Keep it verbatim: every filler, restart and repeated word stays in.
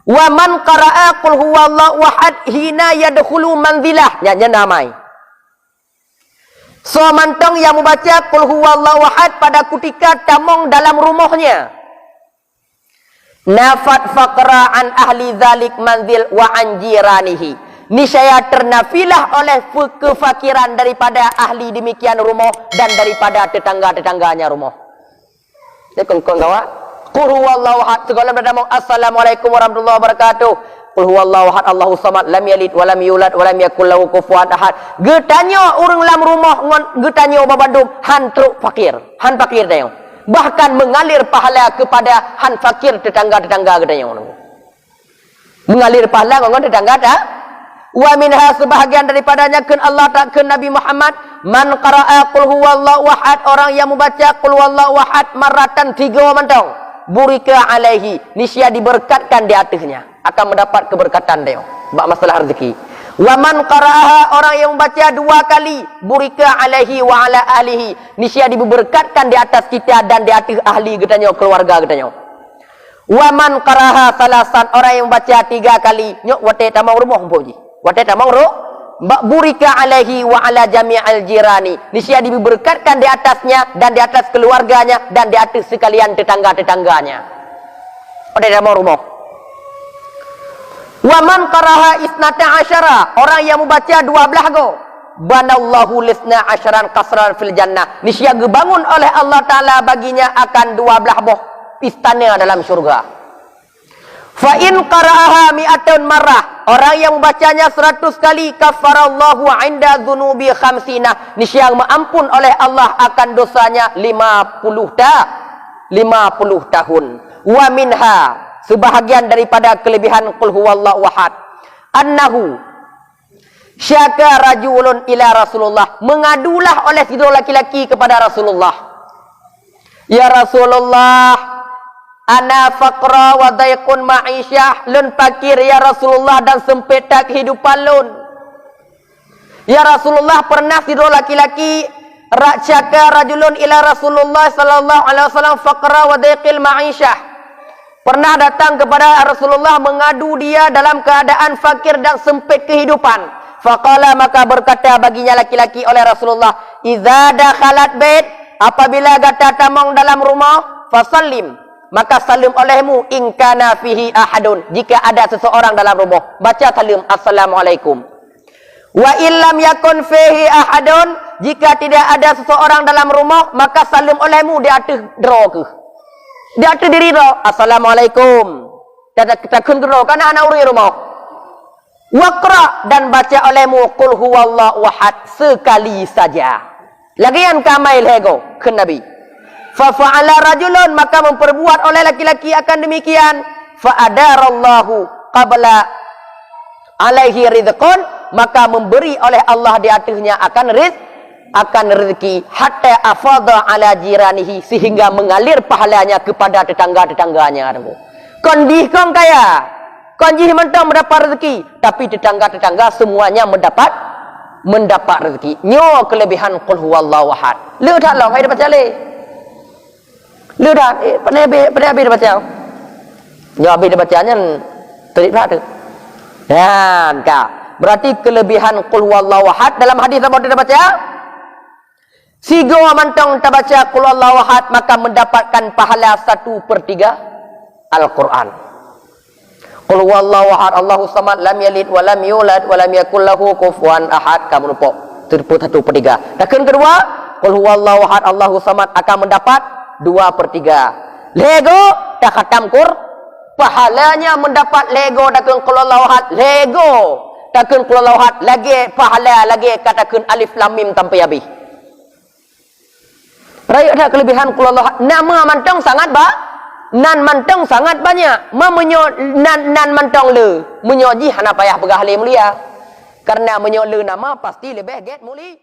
Wa man qara'a qul huwallahu ahad hina yadkhulu manzilah. Nyan, nyan damai. Soe mantong nyang mubaca qul huwallahu ahad pada kutika tamong dalam rumohnya. Nafat faqra an ahli zalik manzil wa an jiranihi. Niscaya ternafilah oleh pe-, kefakiran daripada ahli demikian rumoh dan daripada tetangga-tetangganya rumoh. Nyoe kon-kon gawat. Qul huwallahu ahad. Sigohlom tatamong, "Assalamualaikum warahmatullahi wabarakatuh. Qul huwallahu ahad, Allahus samad, lam yalid walam yulad walam yakul lahu kufuwan ahad." Geutanyoe ureuëng lam rumoh ngon geutanyoe babandum han trok fakir. Han fakir tanyoe. Bahkan mengalir pahala kepada han fakir tetangga-tetangga geutanyoe. Mengalir pahala ngon tetangga ta. Wa minha, sebahagian daripadanya kheun Allah ta-, kheun Nabi Muhammad, "Man qara'a qul huwallahu ahad," orang yang membaca qul huwallahu ahad marratan tiga mantong, "burika alaihi," niscaya diberkatkan di atasnya, akan mendapat keberkatan dia bak masalah rezeki. "Wa man qara'aha," orang yang membaca dua kali, "burika alaihi wa ala ahlihi," niscaya diberkatkan di atas kita dan di atas ahli geutanyoe, keluarga geutanyoe. "Wa man qaraha salasan," orang yang membaca tiga kali, nyoe watée tamong rumoh muphom jih. Watée tamong ru-, ba-, "burika alaihi wa ala jami'il jirani," niscaya diberkatkan di atasnya dan di atas keluarganya dan di atas sekalian tetangga-tetangganya. Watée tamong rumoh. "Wa man qaraha isnata asyara," orang yang membaca dua belas go, "banallahu lisna asyaran qasran fil jannah," niscaya geubangun oleh Allah Taala baginya akan dua belas boh istana dalam syurga. "Fa in qara'aha mi'atan marrah," orang yang membacanya seratus kali, "kaffarallahu inda dzunubi khamsina," niscaya meuampun oleh Allah akan dosanya lima puluh ta-, lima puluh tahun. "Wa minha," sebahagian daripada kelebihan qul huwallahu ahad, "annahu syaka rajulun ila Rasulullah," mengadulah oleh sidroe laki-laki kepada Rasulullah. "Ya Rasulullah, ana faqra wa daiqun ma'isyah," lôn fakir, ya Rasulullah, dan sempit that kehidupan lôn. Ya Rasulullah, pernah sidroe laki-laki, ra-, syaka rajulun ila Rasulullah sallallahu alaihi wasallam faqra wa daiqil ma'isyah. Pernah datang kepada Rasulullah mengadu dia dalam keadaan fakir dan sempit kehidupan. Faqala, maka berkata baginya laki-laki oleh Rasulullah, "Idza dakhalat bait," apabila gata tamong dalam rumah, "fasallim," maka saleuem olehmu, "in kana fihi ahadun," jika ada seseorang dalam rumah. Baca saleuem, "Assalamualaikum." "Wa illam yakun fihi ahadun," jika tidak ada seseorang dalam rumah, maka saleuem olehmu di ateueh droe kheueh. Di ateueh diri droe, "Assalamualaikum." Ta-, ta-, takheun keu droe, kana hana ureuëng rumah. "Waqra," dan baca olehmu qul huwallahu ahad sekali saja. Lagée nyan ka amai lhée goe, kheun Nabi. "Fa fa'ala rajulun," maka memperbuat oleh laki-laki akan demikian. "Fa adarallahu qabla alaihi rizqan," maka memberi oleh Allah di atasnya akan riz-, akan rezeki, "hatta afadha ala jiranihi," sehingga mengalir pahalanya kepada tetangga-tetangganya. Kon jih kon kaya, kon jih mantong mendapat rezeki, tapi tetangga-tetangga semuanya mendapat, mendapat rezeki. Nyoe kelebihan qul huwallahu ahad. Le that lom hai dibaca le. Le that, eh, pandai habéh, pandai habéh dibaca. Nyoe habéh dibaca nyan terik that tu. Nyan ka. Berarti kelebihan qul huwallahu ahad dalam hadis apa tu dibaca? Sigoe mantong tabaca qul huwallahu ahad, maka mendapatkan pahala satu per tiga Al-Quran. Qul huwallahu ahad, Allahus samad, lam yalid wa lam yulad wa lam yakul lahu kufuwan ahad, ka meureumpok. Teupeu satu per tiga. Takheun keudua, qul huwallahu ahad, Allahus samad, akan mendapat dua per tiga. Lhée goe takhatam Qur-, pahalanya mendapat lhée goe takheun qul huwallahu ahad, lhée goe takheun qul huwallahu ahad, lagée pahala lagée ka takheun alif lam mim sampai habéh. Rayeuk that kelebihan qul huwallahu ahad. Nama mantong sangat ba-, nan mantong sangat banyak. Ma meunyoe nan, nan mantong le, meunyoe jih hana payah peugah le mulia. Karena meunyoe le nama pasti leubeh gét muli-,